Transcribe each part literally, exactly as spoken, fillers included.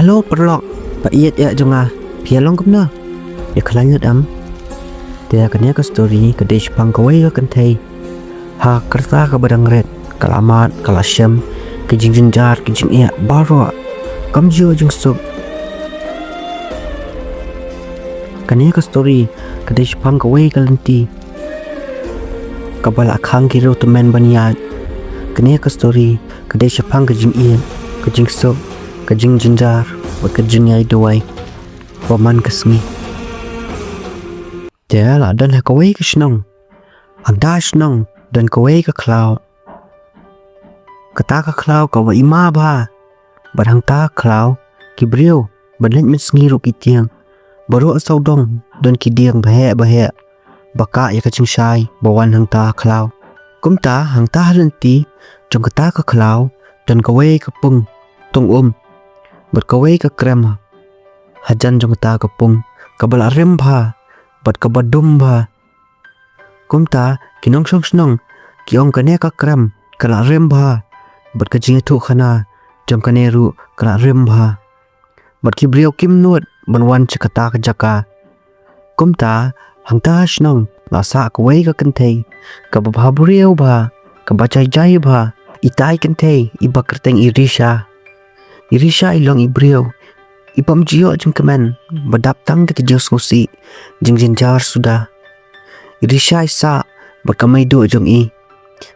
Hello paralok, ba ïeit ïa jong nga, phi ïa long kumno? Ïa khlaiñ lut em? Te kane ka story ka dei shaphang kawei ka kynthei ha ka rta kaba dang rit, ka la mad, ka la shem, ki jingjynjar, ki jingeh baroh, kam ju jingsuk. Kane ka story ka dei shaphang kawei ka lynti kaba la khang ki riew tymmen ban ïaid. Kane ka story ka dei shaphang ka jingïeit, ka jingsuk, ka jingjynjar bad ka jingïai duwai ba man ka sngi. Te la don ha kawei ka shnong. Hangta shnong don kawei ka khlaw. Kata ka khlaw kaba ima bha. Bad hangta ka khlaw ki briew ba leit mynsngi ruh ki tieng. Baroh sawdong don ki dieng baheh baheh ba kah ïa ka jingshai ba wan hangta ka khlaw. Kumta hangta ha lynti jong kata ka khlaw don kawei ka pung tong um bad kawei ka krem hajan jong kata ka pung kaba la rem bha bad kaba dum bha. Kumta ki nongshong shnong ki ong kane ka krem ka la rem bha bad ka jingïathuh khana jong kane ruh ka la rem bha. Bad ki briew kim nud ban wan sha kata ka jaka. Kumta hangta ha shnong la sah kawei ka kynthei kaba bha briew bha, kaba jai jai bha. Itai kynthei iba kyrteng i Risha. I Risha i long i briew ibym ju ïoh jingkmen, ba dap tang da ki jingsngewsih, jingjynjar suda. I Risha i sah bad ka meiduh jong i.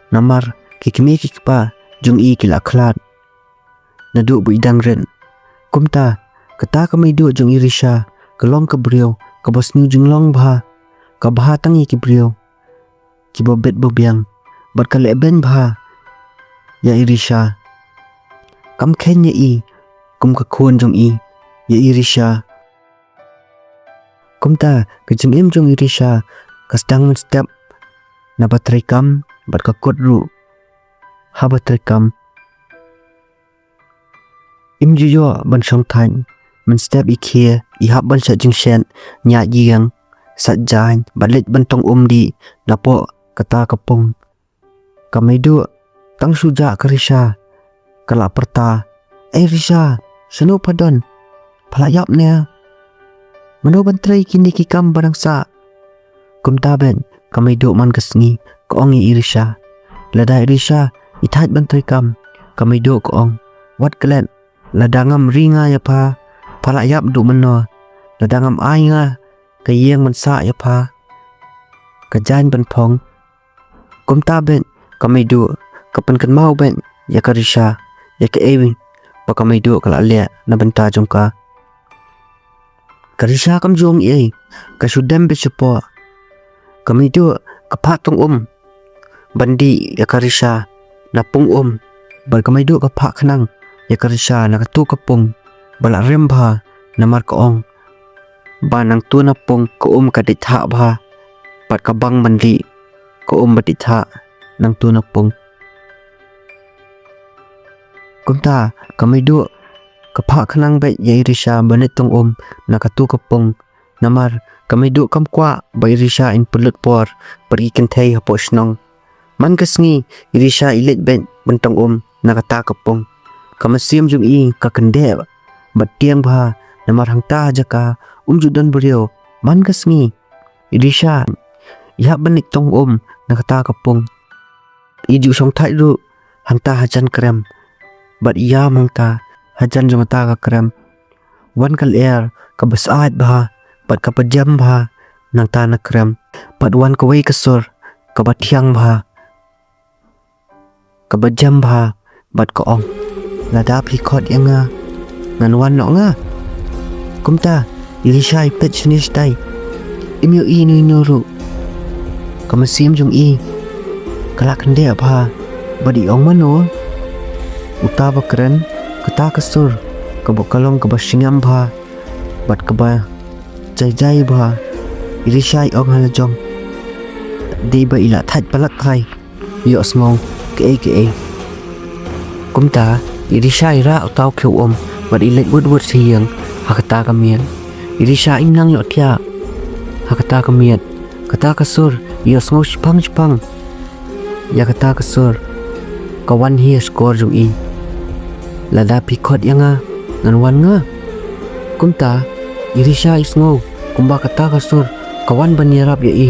Namar ki kmie ki kpa jong i ki la khlad naduh ba i dang rit. Kumta kata ka meiduh jong i Risha ka long ka briew kaba sniew jinglong bha, ka bha tang ïa ki briew kiba bit ba biang bad ka leh beiñ bha ïa i Risha. Kam kheiñ ïa i kum ka khun jong i ïa i Risha. Kumta ka jingim jong i Risha ka sdang mynstep naba treikam bad ka kut ruh haba treikam. Im ju ïoh ban shong thait, mynstep i khie i hap ban shet jingshet, ñiah ïing, sait jaiñ bad leit ban tong um dih napoh kata ka pung. Ka meiduh tang shu jah ka Risha ka la pyrta, "Ei Risha, shano pha don? Pha la ïap ne? Mano ban trei kine ki kam ba dang sah?" Kumta beit ka meiduh man ka sngi ka ong ïa i Risha. Lada i Risha i thait ban treikam, ka meiduh ka ong, "Wat klet, lada ngam ri nga ïa pha, pha la ïap duh mynno. Lada ngam ai nga ka ïing ban sah ïa pha, ka jaiñ ban phong." Kumta beit ka meiduh ka pynkynmaw beit ïa ka Risha ïa kaei ba ka meiduh ka la leh na bynta jong ka. Ka Risha kam ju ong ei, ka shu dem beit shapoh. Ka meiduh ka phah tong um ban dih ïa ka Risha na pung um. Bad ka meiduh ka phah khnang ïa ka Risha na katu ka pung ba la rem bha, namar ka ong ba nangtu na pung ka um ka dei thah bha bad ka bang ban dih ka um ba dei thah nangtu na pung. Kumta ka meiduh ka phah khnang beit ïa i Risha ban leit tong um na katu ka pung. Namar ka meiduh kam kwah ba i Risha in pynlut por bad ki kynthei hapoh shnong. Man ka sngi i Risha i leit beit ban tong um na kata ka pung. Ka mynsiem jong i ka kyndeh bad tieng bha, namar hangta ha jaka um ju don briew. Man ka sngi i Risha i hap ban leit tong um na kata ka pung. I ju shong thait ruh hangta hajan krem bad i ïam hangta hajan jong kata ka krem. Wan ka lyer kaba syaid bha bad kaba jem bha nangta na krem. Bad wan kawei ka sur kaba thiang bha kaba jem bha bad ka ong, "Lada phi khot ïa nga, ngan wan noh nga." Kumta i Risha i peit shane shatai, im ïohi ïano ïano ruh. Ka mynsiem jong i ka la kyndeh bha bad i ong, "Mano uta ba kren kata ka sur kaba ka long kaba sngem bha bad kaba jai jai bha?" I Risha i ong ha la jong, "Dei ba i la thait palat thait, ïohsngew kaei kaei." Kumta i Risha i rah uta u khiew um bad i leit wut wut sha ïing ha kata ka miet. I Risha im nang ïohthiah ha kata ka miet. Kata ka sur i ïohsngew shipang shipang. Ïa kata ka sur ka wan hi ha shkor jong i, "Lada phi khot ïa nga, ngan wan nga." Kumta, Irisha i sngew kumba kata ka sur ka wan ban ïarap ïa i,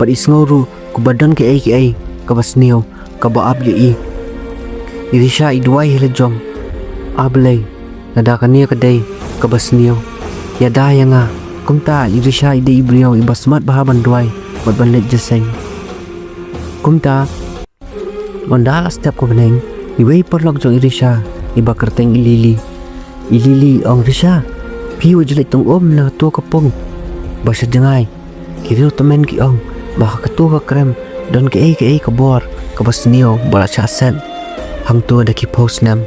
bad i sngew ruh kumba don kaei kaei kaba sniew kaba ap ïa i. Irisha i duwai ha la jong, A Blei, lada kane ka dei kaba sniew, ïada ïa nga. Kumta Irisha i dei i briew iba smat bha ban duwai bad ban leit jingïaseng. Kumta, ynda la step ka bneng, iwei i paralok jong Irisha iba kyrteng i Lily. I Lily i ong, Risha, phi wat ju leit tong um na kato ka pung ba sha jngai. Ki riew tymmen ki ong ba ha kato ka krem don kaei kaei ka bor kaba sniew ba la shah set hangto da ki phew snem.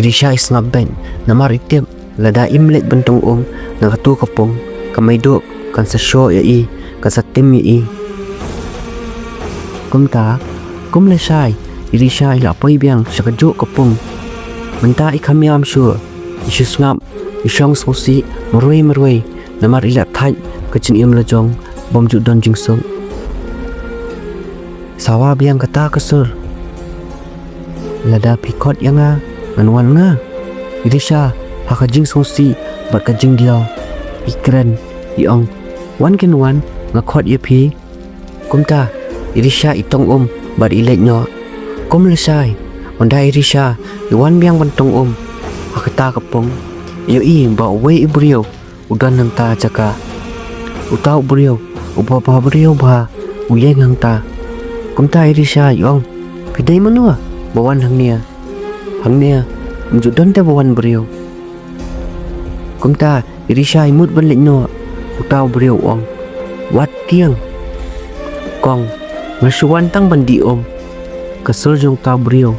Irisha i sngap beit namar i tip lada im leit ban tong um na kato ka pung, ka meiduh kan sa shoh ïa i, kan sa tim ïa i. Kumta, kum lashai, Irisha i la poi biang sha kajuh ka pung. Mynta i kham ïam shuh, i shu sngap, i shong sngewsih marwei marwei namar i la thait ka jingim la jong bym ju don jingsuk. Sawa biang kata ka sur, Lada phi khot ïa nga, ngan wan nga. Irisha, ha ka jingsngewsih bad ka jingdiaw, i kren, i ong, Wan kin wan, nga khot ïa phi. Kumta Irisha i tong um bad i leit noh. Kum lashai, ynda Irisha i wan biang ban tong um ha kata ka pung, i ïohi ba uwei u briew u don hangta jaka. Uta u briew uba bhabriew bha u ïeng hangta. Kumta Irisha i ong, Phi dei mano ba wan hangne? Hangne ym ju don te ba wan briew. Kumta Irisha i mut ban leit noh. Uta u briew u ong, Wat tieng, kong, nga shu wan tang ban dih um. Ka sur jong uta u briew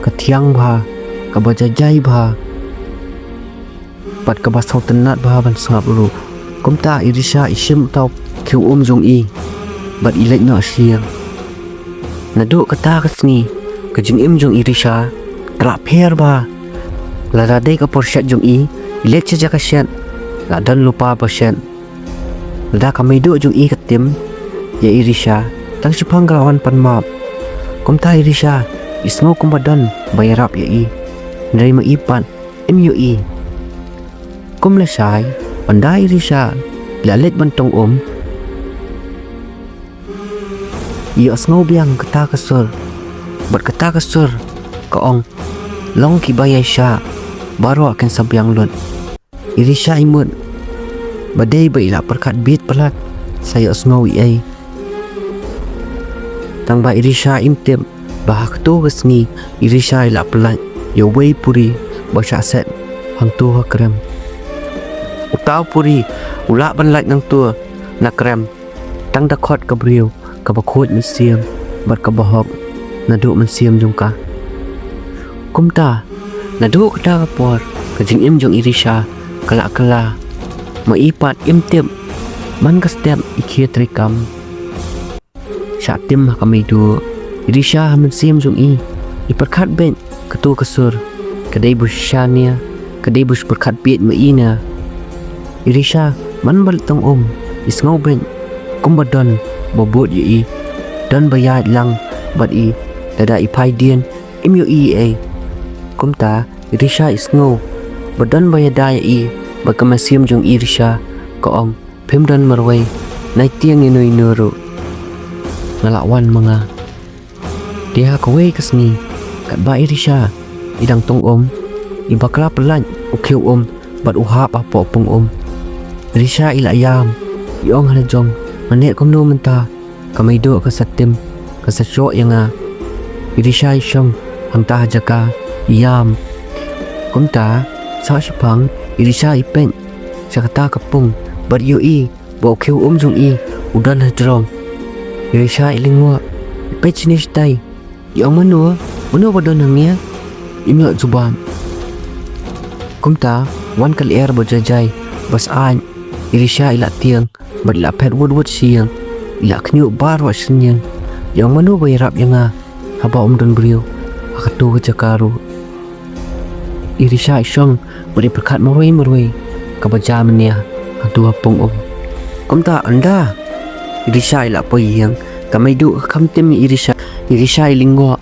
ka thiang bha, kaba jaijai bha, bad kaba sngewtynnat bha ban sngap ruh. Kumta Irisha i shim uta u khiew um jong i bad i leit noh sha ïing. Naduh kata ka sngi, ka jingim jong Irisha ka la pher bha. Lada dei ka por shet jong i, i leit sha jaka shet, la don lypa ba shet. Lada ka meiduh jong i ka tim ïa Irisha, tang shiphang ka la wan pan map. Kumta Irisha i sngew kumba don ba ïarap ïa i, hynrei ma i pat im ïohi. Kum lashai, ynda Irisha i la leit ban tong um, i ïohsngew biang kata ka sur. Bad kata ka sur ka ong, Long kiba ïaishah, baroh kin sa biang lut. Irisha i mut ba dei ba i la pyrkhat bieit palat, sa ïohsngew ei ei. Tang ba Irisha im tip ba ha kato ka sngi Irisha i la pyllait ïa uwei u puri ba shah set hangto ha krem. Uta u puri u lah ban lait nangto na krem tang da khot ka briew kaba khuid mynsiem bad kaba hok naduh mynsiem jong ka. Kumta naduh kata ka por, ka jingim jong Irisha ka la kylla. Ma i pat im tip man ka step i khie treikam. Shah tim ha ka meiduh. Irisha ha mynsiem jong i, i pyrkhat beit kato ka sur ka dei ba shisha ne, ka dei ba shu pyrkhat bieit ma i ne. Irisha man ba leit tong um, i sngew beit kumba don ba bud ïa i, don ba ïaid lang bad i. Lada i phai dien, im ïohi ei ei. Kumta Irisha i sngew ba don ba ïada ïa i. Bad ka mynsiem jong Irisha ka ong, Phim don marwei, nai tieng ïano ïano ruh, nga la wan ma nga. Te ha kawei ka sngi, katba Irisha i dang tong um, i bakla pyllait u khiew um bad u hap hapoh pung um. Irisha i la ïam, i ong ha la jong, Nga neh kumno mynta? Ka meiduh ka sa tim, ka sa shoh ïa nga. Irisha i shong hangta ha jaka, i ïam. Kumta sah shiphang, Irisha i peit sha kata ka pung bad i ïohi ba u khiew um jong i u don hajrong. Irisha i lyngngoh, i peit shane shatai, i ong, Mano, mano ba don hangne? Im ïoh jubab. Kumta wan ka lyer ba jaijai ba syaid. Irisha i la tieng bad i la phet wut wut sha ïing. I la khñiuh baroh sha ïing. I ong, Mano ba ïarap ïa nga haba ym don briew ha kato ka jaka ruh? Irisha i shong bad i pyrkhat marwei marwei kaba jia mynne hato ha pung um. Kumta ynda Irisha i la poi ïing, ka meiduh ka kham tim ïa Irisha. Irisha i lyngngoh,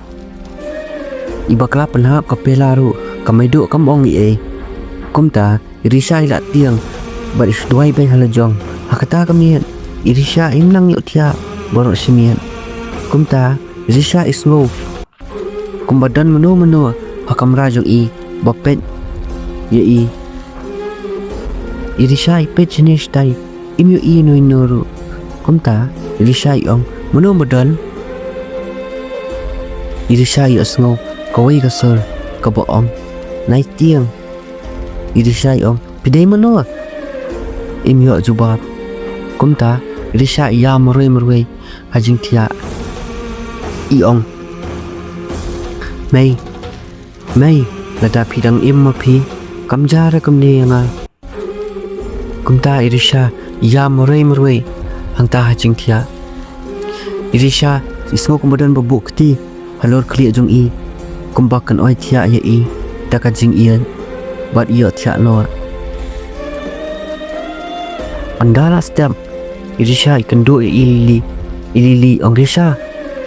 i bakla pynhap ka pela ruh Ka Meiduh kam ong ei ei. Kumta, Irisha i la tieng bad i sdwai beit ha la jong. Ha kata ka miet, Irisha im nang ïoh thiah baroh shi miet. Kumta, Irisha i sngew kumba don mano mano ha kamra jong i ba peit ïa i. Irisha i peit shane shatai, im ïohi ïano ïano ruh. Kumta, Irisha i ong, mano ba don? Irisha i ïohsngew kawei ka sur kaba ong, nai tieng. Irisha i ong, phi dei mano? Im ïoh jubab. Kumta, Irisha i ïam marwei marwei ha jingthiah. I ong, mei, mei, lada phi dang im ma phi, kam jia re kumne ïa nga. Kumta Irisha i ïam marwei marwei hangta ha jingthiah. Irisha i sngew kumba don ba buh kti halor khlieh jong i, kumba kan oi thiah ïa i da ka jingïeit bad ïoh thiah noh. Ynda la step, Irisha i kynduh ïa i Lily. I Lily ong, Irisha,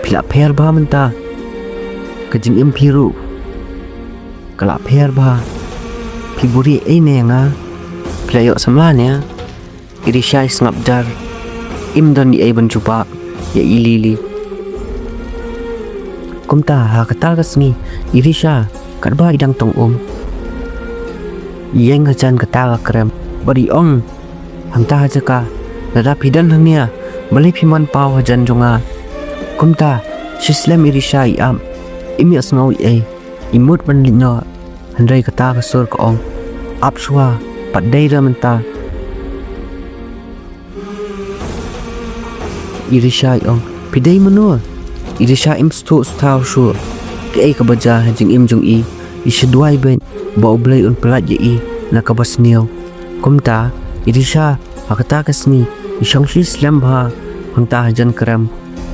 phi la pher bha mynta. Ka jingim phi ruh ka la pher bha. Phi buhrieh ei ne ïa nga? Phi la ïoh samla ne? Irisha i sngap dar. Im don ei ei ban jubab ïa i Lily. Kumta ha kata ka sngi, Irisha katba i dang tong um, i ïeng hajan kata ka krem bad i ong hangta ha jaka, lada phi don hangne, balei phi man paw hajan jong nga? Kumta shi slem Irisha i ap, im ïohsngew ei ei. I mut ban leit noh, hynrei kata ka sur ka ong, ap shuwa, pat dei re mynta. Irisha i ong, phi dei mano? Irisha im sngewthuh shuh kaei kaba jia ha jingim jong i. I sdwai beit ba U Blei un pyllait ïa i na kaba sniew. Kumta, Irisha ha kata ka sngi i shong shi slem bha hangta hajan krem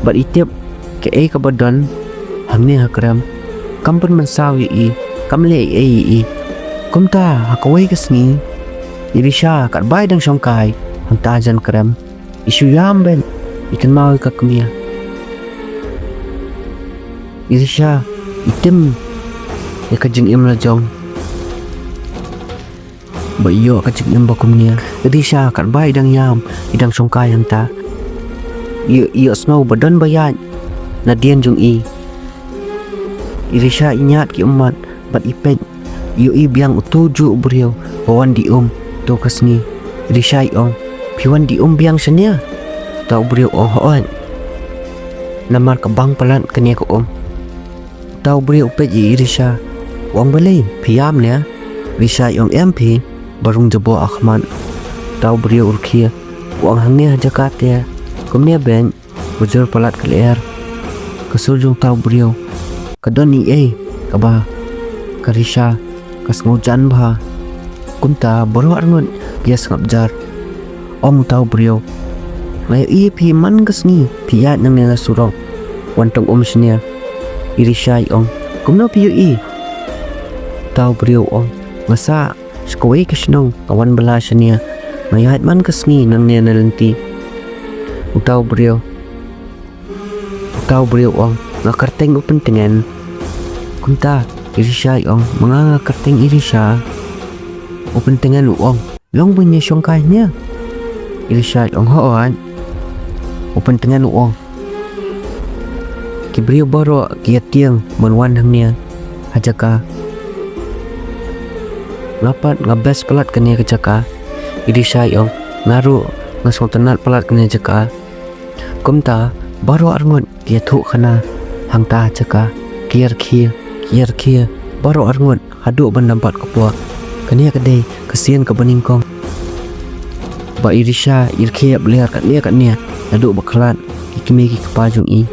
bad i tip kaei kaba don hangne ha krem kam pynmynsaw ïa i, kam leh ei ei ïa i. Kumta ha kawei ka sngi, Irisha katba i dang shong kai hangta hajan krem, i shu ïam beit, i kynmaw ïa ka kmie. Irisha i tim ïa ka jingim la jong ba ïoh ka jingim ba kumne. Irisha katba i dang ïam, i dang shong kai hangta, i ïohsngew ba don ba ïaid nadien jong i. Irisha i ñiad ki ummat bad i peit, i ïohi biang uto u juh u briew ba wan dih um uto ka sngi. Irisha i ong, phi wan dih um biang shane? Uta u briew u ong, hooid, namar ka bang palat kane ka um. Uta u briew u peit ïa Irisha, u ong, balei, phi ïam ne? Irisha i ong, em phi, ba rung jaboh ha khmat. Uta u briew u rkhie, u ong, hangne ha jaka te kumne beit, bujur palat ka lyer. Ka sur jong uta u briew ka don ei ei kaba ka Irisha ka sngewjan bha. Kumta baroh arngut ki ïa sngap jar. Ong uta u briew, nga ïohi ïa phi man ka sngi phi ïaid nangne na surok wan tong um shane. Irisha i ong, kumno phi ïohi? Uta u briew u ong, nga sah sha kawei ka shnong, nga wan bylla shane, nga ïaid man ka sngi nangne na lynti. Uta u briew Uta u briew u ong, nga kyrteng u Pyntngen. Kumta Irisha i ong, ma nga nga kyrteng Irisha. U Pyntngen u ong, long ban ïa shong kai hangne? Irisha i ong, hooid. U Pyntngen u ong, ki briew baroh ki ïa tieng ban wan hangne ha jaka. Nga pat nga best palat kane ka jaka. Irisha i ong, nga ruh nga sngewtynnat palat kane ka jaka. Kumta baroh arngut ki ïathuh khana hangta ha jaka, ki ïa rkhie, ki ïa rkhie baroh arngut haduh ban da bat ka por. Kane ka dei ka sien kaba nyngkong ba Irisha i rkhie ïa u lyer katne katne naduh ba khlad ki kmie ki kpa jong i.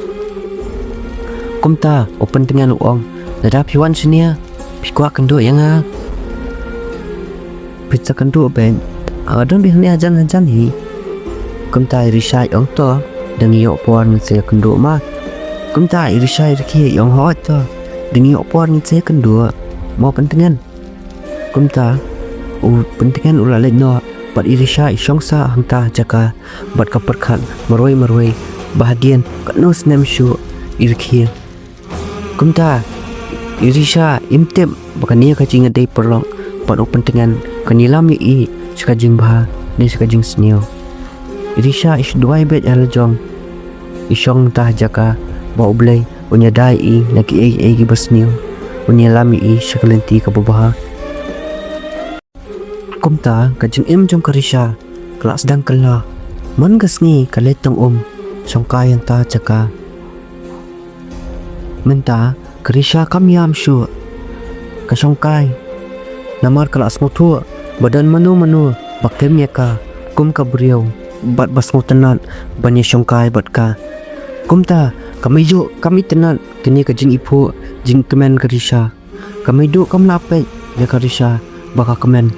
Kumta u Pyntngen u ong, lada phi wan shane, phi kwah kynduh ïa nga? Phi sa kynduh beit, nga don beit hangne hajan hajan hi. Kumta Irisha i ong, to, dang ïoh por ngin sa kynduh ma. Kumta Irisha i rkhie i ong, hooid to, dang ïoh por ngin sa kynduh ma u Pyntngen. Kumta u Pyntngen u la leit noh bad Irisha i shong sah hangta ha jaka bad ka pyrkhat marwei marwei ba hadien katno snem shuh i rkhie. Kumta Irisha im tip ba kane ka jingïadei paralok bad u Pyntngen kan ïalam ïa i sha ka jingbha ne sha ka jingsniew. Irisha i shu duwai beit ha la jong, i shong mynta ha jaka ba U Blei un ïada ïa i na kiei kiei kiba sniew, un ïalam ïa i sha ka lynti kaba bha. Kumta ka jingim jong ka Risha ka la sdang kylla. Man ka sngi ka leit tang um shongkai hangta jaka. Mynta ka Risha kam ïam shuh, ka shongkai, namar ka la sngewthuh ba don mano mano ba kem ïa ka kum ka briew bad ba sngewtynnat ban ïa shongkai bad ka. Kumta ka Meiduh kam itynnat kane ka jingiphuh jingkmen ka Risha. Ka Meiduh kam lah peit ïa ka Risha ba ka kmen.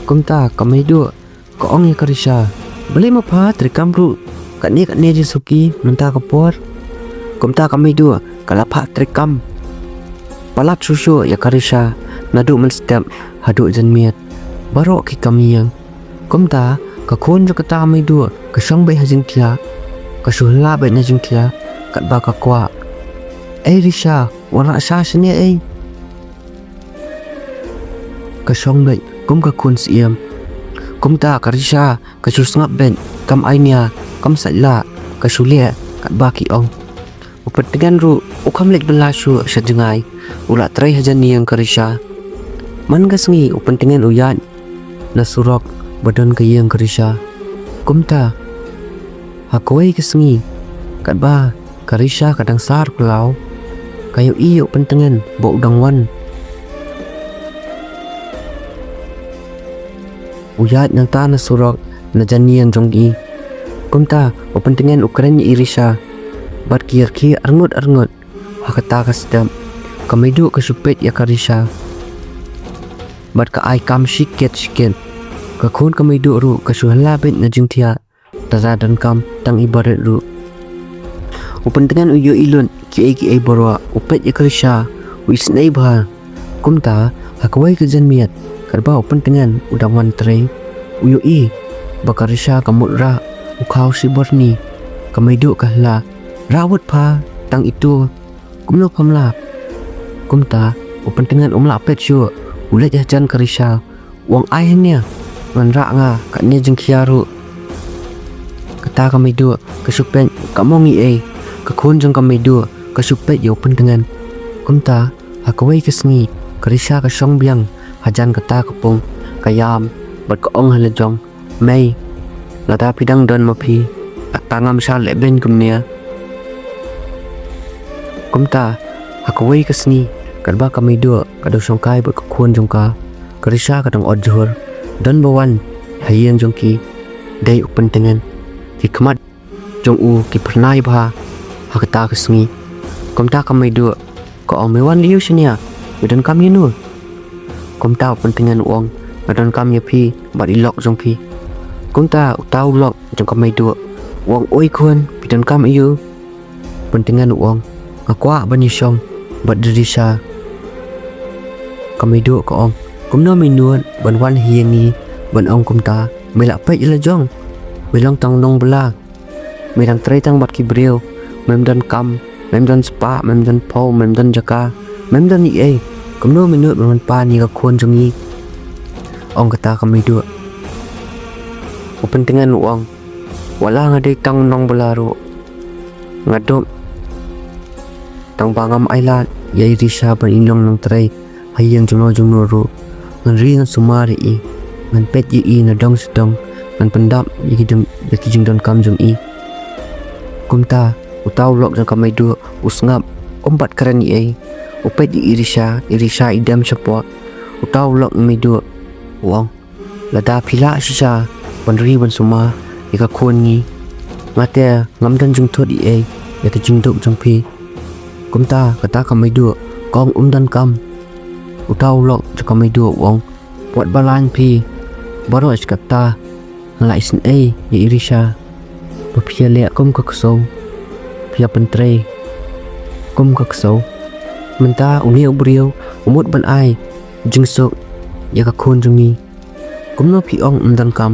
Kumta ka Meiduh ka ong ïa ka Risha, balei ma pha treikam ruh katne katne jingsuki mynta ka por? Kumta ka Meiduh ka la phah treikam palat shuh shuh ïa ka Risha, naduh mynstep haduh janmiet, baroh ki kam ïing. Kumta ka khun jong kata ka Meiduh ka shong beit ha jingthiah, ka shu hla beit na jingthiah katba ka kwah, "Ei Risha, wan rah sha shane ei." Ka shong beit kum ka khun siem. Kumta ka Risha ka shu sngap beit, kam ai nia, kam sait lah, ka shu leh katba ki ong. U Pyntngen ruh u kham leit bylla shuh sha jngai, u la trei hajan ïing ka Risha. Man ka sngi u Pyntngen u ïaid na surok ba don ka ïing ka Risha. Kumta ha kawei ka sngi, katba ka Risha ka dang sar phyllaw, ka ïohi ïa u Pyntngen ba u dang wan. U ïaid nangta na surok na jan ïing jong i. Kumta u Pyntngen u kren ïa i Risha bad ki ïarkhie arngut arngut. Ha kata ka step ka Meiduh ka shu peit ïa ka Risha bad ka ai kam shiket shiket. Ka khun ka Meiduh ruh ka shu hla beit na jingthiah, tang da donkam tang i barit ruh. U Pyntngen u ïohi lut kiei kiei baroh, u peit ïa ka Risha, u isynei bha. Kumta ha kawei ka janmiet, katba u Pyntngen u dang wan trei, u ïohi ba ka Risha ka mut rah, u khaw shi byrni. Ka Meiduh ka hla, "Rah wut pha, tang itu, kumno pham lah?" Kumta u Pyntngen um lah peit shuh, u leit hajan ka Risha, u ong, "Ai hangne, ngan rah nga katne jingkhia ruh." Kata ka Meiduh ka shu peit, kam ong ei ei. Ka khun jong ka Meiduh ka shu peit ïa u Pyntngen. Kumta ha kawei ka sngi ka Risha ka shong biang hajan kata ka pung, ka ïam bad ka ong ha la jong, "Mei, lada phi dang don ma phi, ata ngam shah lehbeiñ kumne." Kumta ha kawei ka sngi, katba ka Meiduh ka dang shongkai bad ka khun jong ka, ka Risha ka dang ot jhur. Don ba wan ha ïing jong ki, dei u Pyntngen. Ki khmat jong u ki phyrnai bha ha kata ka sngi. Kumta ka Meiduh ka ong, "Me wan lei shane, me donkam ïano?" Kumta u Pyntngen u ong, "Nga donkam ïa phi bad i lok jong phi." Kumta uta u lok jong ka Meiduh u ong, "Oi khun, phi donkam aiu?" U Pyntngen u ong, "Nga kwah ban ïashong bad i Risha." Ka Meiduh ka ong, "Kumno me nud ban wan ha ïing ngi ban ong kumta? Me lah peit ïa la jong, me long tang nongbylla. Me dang trei tang bad ki briew, mem don kam, mem don spah, mem don phew, mem don jaka, mem don ei ei. Kumno me nud ban wan pan ïa ka khun jong ngi?" ong kata ka Meiduh. U Pyntngen u ong, "Wat la nga dei tang nongbylla ruh, nga dup tang ba ngam ailad ïa i Risha ban ïalong nongtrei ha ïing jongno jongno ruh. Ngan ri ngan sumar ïa i, ngan peit ïa i na dong sha dong, ngan pyndap ïa ki jing, ïa ki jingdonkam jong i." Kumta uta u lok jong ka Meiduh u sngap, um pat kren ei ei. U peit ïa i Risha, i Risha i dem shapoh. Uta u lok Meiduh u ong, "Lada phi lah shisha ban ri ban sumar ïa ka khun ngi, nga te ngam don jingthut ei ei ïa ka jingduk jong phi." Kumta kata ka Meiduh ka ong, "Um donkam." Uta u lok jong ka Meiduh u ong, "Wat ba laiñ phi, baroh shi katta nga la isynei ïa i Risha ba phi ïaleh kum ka ksew, phi ïapyntrei kum ka ksew. Mynta une u briew u mut ban ai jingsuk ïa ka khun jong ngi. Kumno phi ong um donkam?"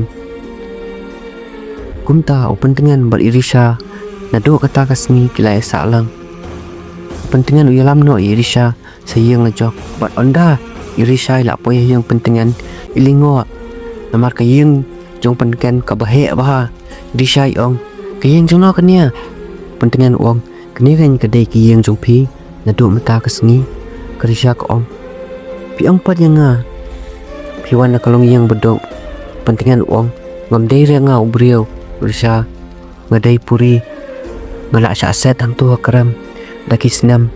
Kumta u Pyntngen bad i Risha naduh kata ka sngi ki la ïasah lang. U Pyntngen u ïalam noh ïa i Risha sha ïing la jong. Bad ynda i Risha i la poi ha ïing u Pyntngen, i lyngngoh namar ka ïing jong u Pyntngen kaba heh bha. I Risha i ong, "Ka ïing jong no kane?" U Pyntngen u ong, "Kane keiñ ka dei ka ïing jong phi naduh mynta ka sngi." Ka Risha ka ong, "Phi ong pat ïa nga phi wan na ka longïing ba duk." U Pyntngen u ong, "Ngam dei re nga u briew, Risha. Nga dei puri. Nga la shah set hangto ha krem da ki snem."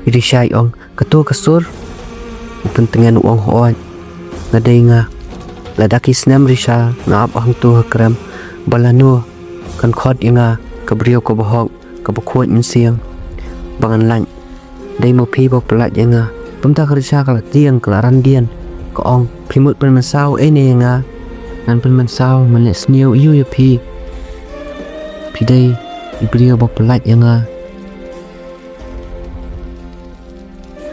I Risha i ong, "Kato ka sur?" U Pyntngen u ong, "Hooid, nga dei nga. Lada ki snem, Risha, nga ap hangto ha krem, ba lano kan khot ïa nga ka briew kaba hok, kaba khuid mynsiem, ba ngan lait? Dei ma phi ba pyllait ïa nga." Kumta ka Risha ka la tieng, ka la randien, ka ong, "Phi mut pynmynsaw ei ne ïa nga? Ngan pynmynsaw, ngan leh sniew aiu ïa phi? Phi dei i briew ba pyllait ïa nga.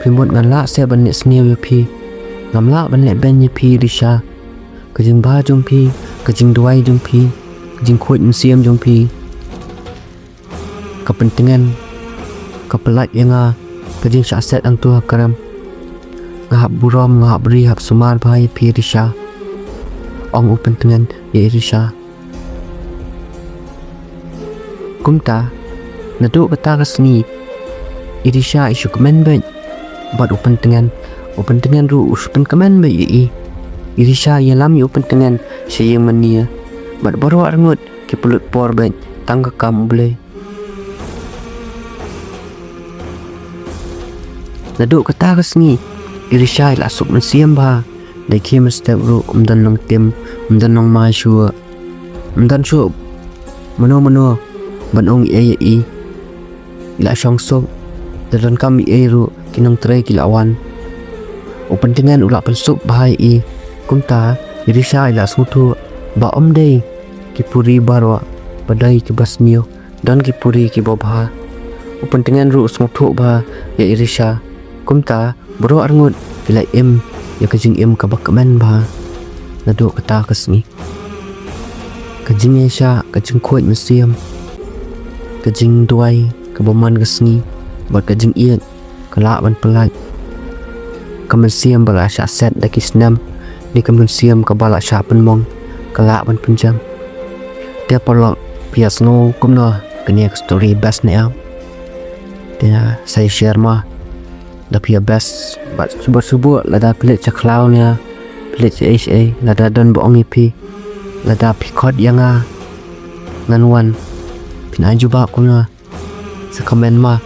Phi mut ngan lah seh ban leh sniew ïa phi? Ngam lah ban leh beiñ ïa phi, Risha. Ka jingbha jong phi, ka jingduwai jong phi, ka jingkhuid mynsiem jong phi, ka Pyntngen ka pyllait ïa nga, ka jingshah set hangto ha krem. Nga hap burom, nga hap ri, hap sumar bha ïa phi, Risha." Ong u Pyntngen ïa i Risha. Kumta naduh kata ka sngi i Risha i shu kmen beit bad u Pyntngen. U Pyntngen ruh u shu pynkmen beit ïa i. I Risha i ïalam ïa u Pyntngen sha ïing mane, bad baroh arngut ki pynlut por beit tang ka kam U Blei. Naduh kata ka sngi i Risha i la suk mynsiem bha. Dei khie mynstep ruh ym don nongtim, ym don nongmai shuh, ym don shuh mano mano ban ong ei ïa i. I la shong suk, da donkam ei ei ruh ki nongtrei ki la wan. U Pyntngen u la pynsuk bha ïa i. Kumta i Risha i la sngewthuh ba ym dei ki puri baroh ba dei kiba sniew, don ki puri kiba bha. U Pyntngen ruh u sngewthuh bha ïa i Risha. Kumta baroh arngut ki la im ïa ka jingim kaba kmen bha naduh kata ka sngi. Ka jingïaishah, ka jingkhuid mynsiem, ka jingduwai kaba man ka sngi, bad ka jingïeit ka lah ban pyllait. Ka mynsiem ba la shah set da ki snem, ne ka mynsiem kaba la shah pynmong, ka lah ban pynjem. Te paralok, phi ïa sngew kumno kane ka story, best ne em? Te sa ïa share ma da phi ïa best. Bad shu buh shu buh lada phi leit sha khlaw ne phi leit sha ei sha ei, lada don ba ong ïa phi, lada phi khot ïa nga ngan wan, phin ai jubab kumno? Sa comment ma.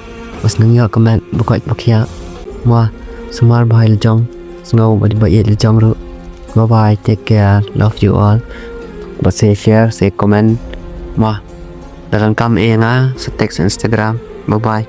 Ba sngewthuh comment ba koit ba khiah. Ma, sumar bha ïa la jong, sngew ba dei ba ïeit la jong ruh. Bye bye, take care, love you all. Ba sa share, sa comment ma. Da donkam ei ïa nga, sa text Instagram. Bye bye.